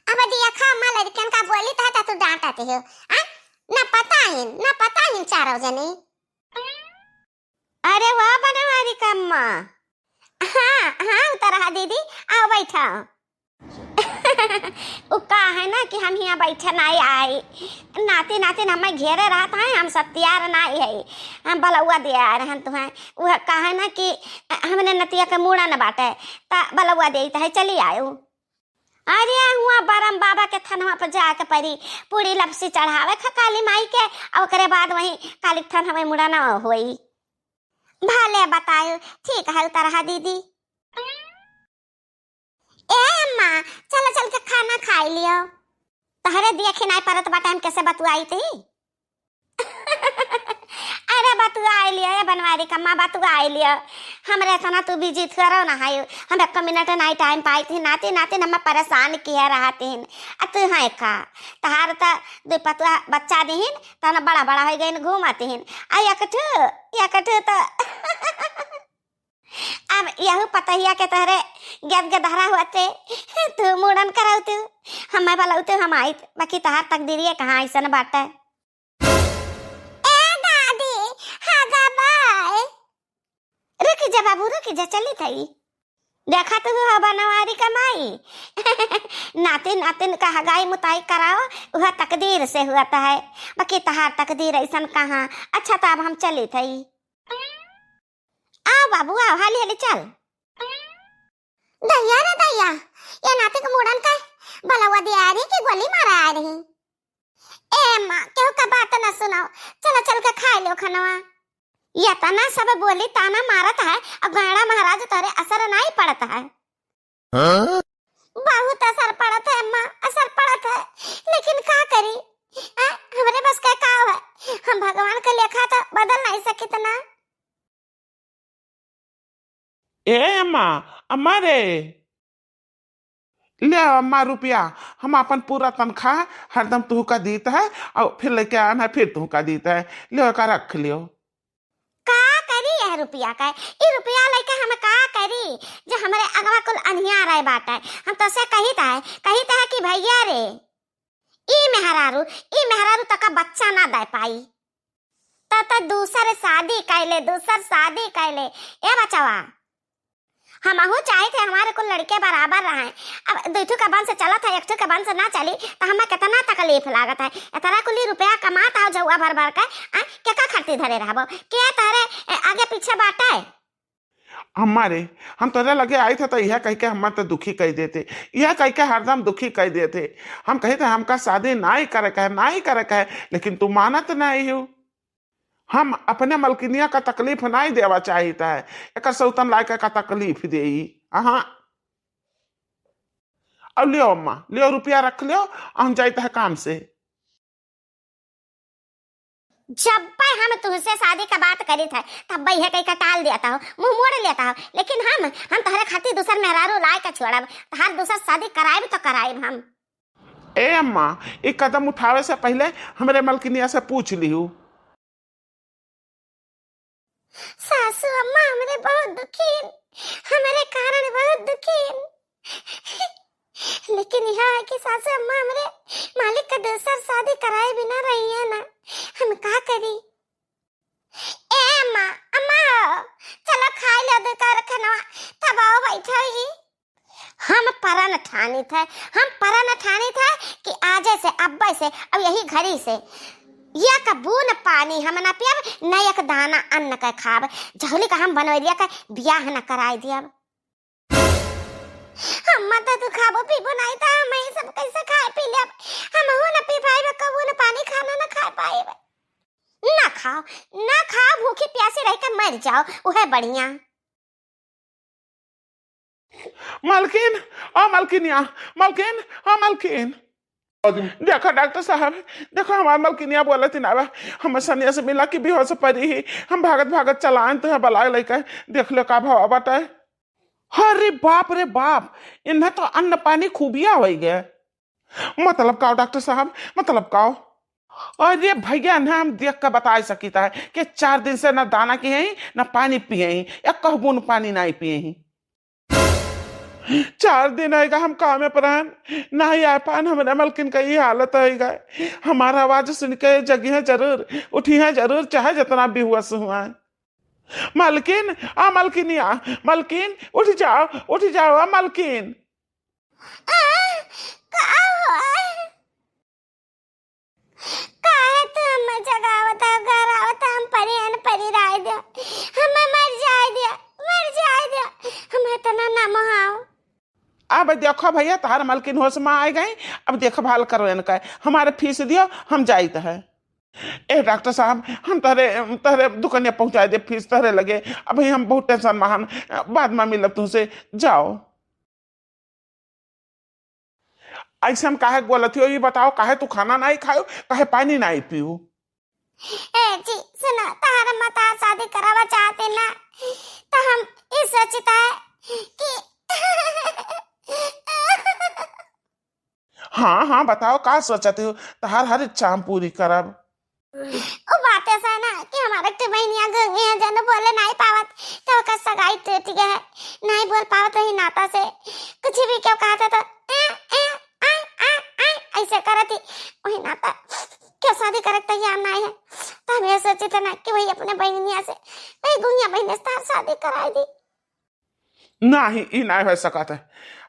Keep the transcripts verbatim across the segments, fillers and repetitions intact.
अब देखा अम्मा, लड़कन का बोली त है त तू डांटत हो। आ? ना पता ही, ना पता ही चारों जने। अरे वाह बनवारी का अम्मा। हाँ, हाँ, उतरहा दीदी, आओ बैठा। उ का है ना कि हम हियाँ बैठे नाई आई। नाती नातिन हमें घेरे रहत हैं, हम सब तैयार नाई है। हम बलौआ दे आ रहन तुहें। वह का है ना कि हमरे नतिया के मूड़न बाटे, त बलौआ देइत है, चली आयो। अरे हुआँ बरम बाबा के थनवा पर जाके परी, पूरी लपसी चढ़ावे ख काली माई के, अउ ओकरे बाद वहीं काली के थनवा में मूड़न होई। भले बतायो, ठीक है उतरहा दीदी। ए अम्मा, चलो चल के खाना खाई लियो। तहरे दिया खिनाई परत बाटे, हम कैसे बतुआई थी? अरे बतुआई लियो, ए बनवारी कम्मा, बतुआई लियो। हमरे इतना तू बिजी करो ना है, हम एक मिनट नाई टाइम पाई थी। नाती नातिन हमें परेशान किए रहती हैं। आ तू है का? तहार त दो पतुआ बच्चा दिहिन, तना बड़ा बड़ा हो गइन, घूमती हैं। आ एक ठो, एक ठो त अब यहू पतहिया के तोहरे गेद गेदहरा होते, तू मूड़न करौतू, हमें बलौतू, हम आइत, बाकी तोहार तकदीरिये कहाँ अइसन बाटे। ए दादी, हगबाय। रुक जा बाबू, रुक जा, चली थई। देखा तू हो बनवारी कमाई। नातिन नातिन का हगाई मुताई कराओ, वह तकदीर से हुआ है, बाकी तोहार तकदीर अइसन कहाँ। अच्छा, तो अब हम चली थई। आओ बाबू, आओ, हाली हाली चल। दैया रे दैया, ये नाती के मूड़न का बलौआ दे आ रही कि गोली मारा आ रही? ए माँ, केहू का बात न सुनाओ, चलो चल के खाए लो खनवा। ये तना सब बोली ताना मारत है, अब गैड़ा महाराज तोरे असर नाई पड़त है। हाँ? बहुत असर पड़त है अम्मा, असर पड़त है, लेकिन का करी? आ, हमरे बस के का है? हम भगवान के लेखा तो बदल नहीं सकित ना। ए अम्मा, अम्मा रे, ले अम्मा रुपया, हम अपन पूरा तनख्वाह हरदम तुहका दीत है, और फिर लेके आन है, फिर तुहका दीत है, ले ओका रख लियो। का करी यह रुपया का? ई रुपया लइके हम का करी, जो हमरे अगवा कुल अनियार आए बाटे? हम तोसे कहित है, कहित है कि भैया रे, ई मेहरारू, ई मेहरारू तका बच्चा ना दे पाई, त, त दूसर शादी कैले, दूसर शादी कैले। ए बचवा, हमहू चाहित है हमारे कुल लड़के बराबर रहें। अब दुइठू के वंश चलत है, एक ठू के वंश ना चली, त हमें कितना तकलीफ लागत है। इतना कुली रुपया कमात आओ झउआ भर भर के, आ, केका खातिर धरे रहबो? के तोहरे, ए, आगे पीछे बाटे? अम्मा रे, हम तोरे लगे आइत है त यह कह के हमें तो दुखी कह देते, यह कह के हरदम दुखी कह देते। हम कहित है हमका शादी नाई करे के है, नाई करे के है, लेकिन तू मानत नाई हो। हम अपने मलकिनिया का तकलीफ नाई देवा चाहित है, एकर सौतन लायक का तकलीफ देई। अहाँ, अब लियो अम्मा, लियो रुपया रख लियो, हम जाइत है काम से। जब पे हम तुहसे शादी का बात करित है, तब पे यह कहीं का टाल देता हो, मुंह मोड़ लेता हो, लेकिन हम, हम तोहरे खातिर दूसर मेहरारू लाए का छोड़ब, तोहार दूसर शादी कराइब तो कराइब हम। ए अम्मा, ई कदम उठावे से पहिले हमरे मलकिनिया से पूछ लिहू। सासू अम्मा हमरे बहुत दुखीन, हमरे कारण बहुत दुखीन। लेकिन यह है कि सासू अम्मा हमरे मालिक का दूसर शादी कराए बिना रही है ना, हम का करी? ए अम्मा, अम्मा, चलो खाए लो दो कर खनवा, तब आओ बैठो ही। हम परन ठानित है, हम परन ठानित है कि आजे से, अब्बे से, अब यही घड़ी से एक बून पानी हम ना पियब, न एक दाना अन्न के खाब। जहुली का हम बनवैलिया के बियाह न कराए दियब। हम मत तू खाबो पीबो नहीं त हम ई सब कैसे खाए पी लेब? हम हूँ न पी पाइब, कबू न पानी खाना न खाए पाइब। ना खाओ, ना खाओ, भूखी प्यासी रह के मर जाओ, उहे बढ़िया। मलकिन, ओ मलकिनिया, मलकिन, ओ मलकिन। देखो डॉक्टर साहब, देखो हमार मलकिनिया बोलत ही ना बा, हम सनिया से मिला कि बेहोश पड़ी ही, हम भागत भागत चलाएन तो है बलाए लइका, देख लो का भाव बाटे। अरे बाप रे बाप, इन्हें तो अन्न पानी खूबिया होइ गए। मतलब का डॉक्टर साहब, मतलब का? अरे भैया, इन्हें हम देख के बताए सकित है कि चार दिन से ना दाना किहे ही, ना पानी पिए ही, एक बूंद पानी नाई पिए ही। चार दिन होइगा हम कामे पर रहन, नाहीं आए पाएन, हमरे मलकिन का ई हालत होइगा। हमार आवाज सुन के जगिहैं जरूर, उठिहैं जरूर, चाहे जितना बेहोश हुआ है। मलकिन, आ मलकिनिया, मलकिन, उठ जाओ, उठ जाओ, आ मलकिन। आ, का हुआ? काहे तू हमें जगावत है, घर आवत है, हम परी हन, परी रहे दे, हमें मर जाए दे, मर जाए दे, हमें इतना ना मोहाओ। अब देखो भैया, तहार मलकिन होश में आए गई, अब देखभाल करो इनका, हमारे फीस दियो, हम जाइत है। ए डॉक्टर साहब, हम तहरे, तहरे दुकनिया पहुंचाए दे, फीस तहरे लगे। अभी हम बहुत टेंशन में हन, बाद में मिलब तुमसे, जाओ। ऐसे हम काहे बोलत हो, ये बताओ, काहे तू खाना नहीं खाओ, काहे पानी नहीं पीओ? ए जी, सुना, तहार अम्मा तहार शादी करावा चाहते ना, तो हम ई सोचता है कि हाँ, हाँ, बताओ, का सोचत हो? तहार हर इच्छा हम पूरी करब। उ बात ऐसा है ना कि हमारे के बहनिया गंगे हैं, जन बोले नहीं पावत, तो ओकर सगाई टूट गया है, नहीं बोल पावत, वही नाता से कुछ भी क्यों कहता तो ए, ए, आई, आई, आई, ऐसे करत ही, वही नाता क्यों शादी करे के तैयार नहीं है। तो हम ये सोचे थे ना कि वही अपने बहनिया से, वही गुंगिया बहन से तार शादी कराई दी। नहीं, ई नहीं हो सकत है।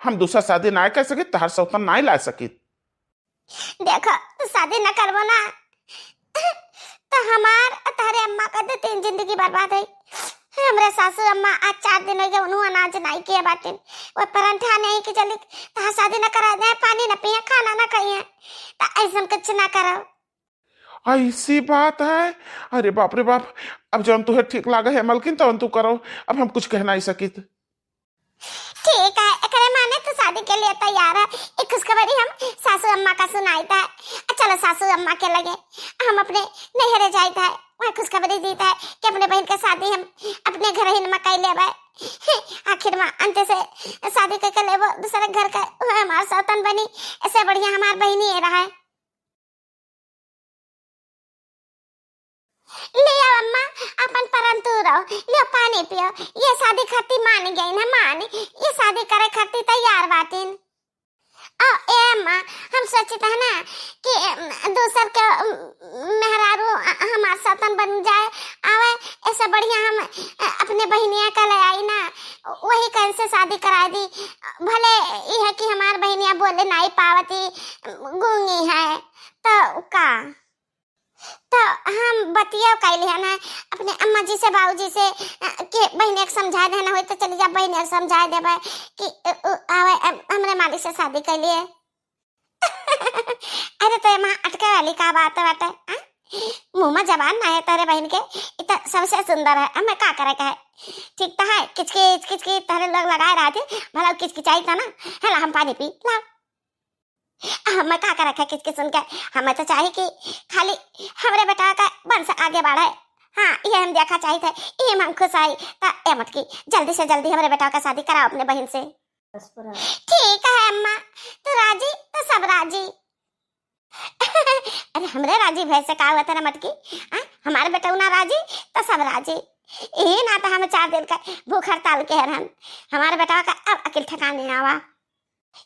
हम दूसरा शादी नहीं कर सकित, तहार सौतन नहीं ला सकित। देखो, तू शादी न करबो ना, तो हमार और तहरे अम्मा का दो तीन जिंदगी बर्बाद है। हमरे सासू अम्मा आज चार दिन हो गए, उन्हों अनाज नहीं किए बाटिन। वो परंठा नहीं कि चली, तहार शादी न करा दे, पानी न पिए, खाना न खाइए, तो ऐसन कुछ ना करो। ऐसी बात है? अरे बाप रे बाप, अब जौन तुहे ठीक लागे है मलकिन, तौन तू करो, अब हम कुछ कह नहीं सकित। ठीक है, एकरे माने तू शादी के लिए तैयार है। एक खुशखबरी हम सासू अम्मा का सुनाइत है। चलो सासू अम्मा के लगे, हम अपने नैहरे जाइत है, वहाँ खुशखबरी दीत है कि अपने बहन के शादी हम अपने घर ही में कर लेबै। आखिर में अंत से शादी के, के लेबो दूसरे घर के, वह हमार सौतन बनी, ऐसे बढ़िया हमार बहनी ये रहा है। लियो अम्मा, अपन परन तू रहो, लियो पानी पियो। ये शादी खातिर मान गई ना, मान, ये शादी करे खातिर तैयार बाटिन। ओ ए अम्मा, हम सोचित है ना कि, अम, दूसर के, अम, मेहरारू, अ, हमार सौतन बन जाए, आवे, ऐसे बढ़िया हम, अ, अपने बहनिया का ले आई ना, वही कहीं से शादी कराई दी। भले यह है कि हमार बहनिया बोले नहीं पावती, गूंगी है, तो का? तो हम बतिया कैली है ना अपने अम्मा जी से, बाबूजी से, अ, कि बहनिया के समझाए देना होई तो चली जा, बहनिया के समझाए देबै कि, अ, अ, आवे, अ, हमरे मालिक से शादी कर लिए। अरे तो एमा अटके वाली का बात बाटे, हाँ? मुँह में जबान ना है तोरे बहन के, इ तो सबसे सुंदर है, हमें का करे के है? ठीक तो है, किचकिच, किचकिच तोरे लोग लगाए रहती, भला किचकिचाई तो ना, है ला हम पानी पी, लाओ। हमें का करे के किचकिच सुन के, हमें तो चाही कि खाली हमरे बेटा का वंश आगे बढ़े। हाँ, ये हम देखा चाहिए थे, ये हम खुश आई, तो ए मटकी, जल्दी से जल्दी हमरे बेटा का शादी कराओ अपने बहन से। ठीक है अम्मा, तू राजी तो सब राजी। अरे हमरे राजी भय से का हुआ तेरा मटकी? आ, हमारे बेटौना राजी तो सब राजी। यही ना तो हम चार दिन का भूख हड़ताल के रहन। हमारे बेटा का अब अकिल ठिकाने आवा।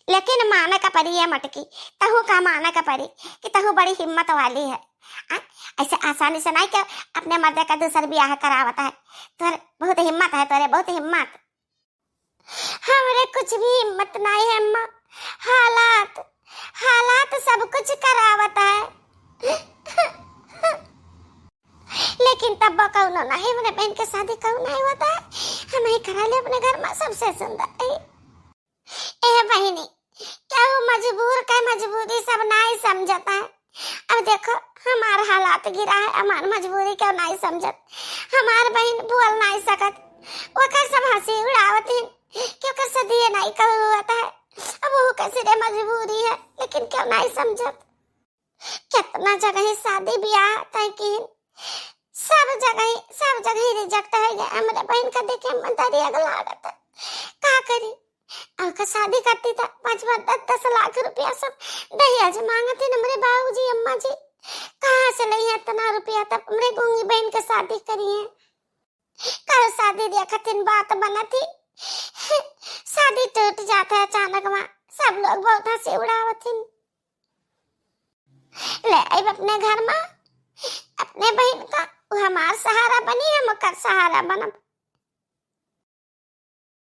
लेकिन माने का परी ये मटकी, तहू का माने का परी कि तहू बड़ी हिम्मत वाली है। आ, ऐसे आसानी से नहीं कि अपने मर्दे का दूसर ब्याह करावत है। तोरे बहुत हिम्मत है, तोरे बहुत हिम्मत। हमरे कुछ भी हिम्मत नहीं है अम्मा, हालात, हालात सब कुछ करावत है। लेकिन तब कौनो नहीं, हमरे बहन के शादी कौन नहीं होता है, हम ही करा ले अपने घर में, सबसे सुंदर है। ए बहिनी, केहू मजबूर के मजबूरी सब नाई समझत है। अब देखो, हमार हालात गिरा है, हमार मजबूरी केहू नाई समझत। हमार बहिन बोल नाई सकत, ओकर सब हंसी उड़ावत हिन कि ओकर सदिये नाई कहू होत है। अब वो कैसे रे मजबूरी है, लेकिन केहू नाई समझत। कितना जगह शादी ब्याह तय किन, सब जगह, सब जगह रिजेक्ट है गया। हमरे बहन का देखे में दरिया लागत है, का करी? अगर शादी करती तो पाँच पाँच, दस दस लाख रुपया सब दहेज मांगत है हमरे बाबूजी, अम्मा जी। कहाँ से लई है इतना रुपया? तब हमरे गूंगी बहन के शादी करी है। कल शादी देखत हिन, बात बनत ही, शादी टूट जात है अचानक मा, सब लोग बहुत हंसी उड़ावत हिन। ले आइब अपने घर मा अपने बहिन का, वो हमार सहारा बनी, हम ओकर सहारा बनब।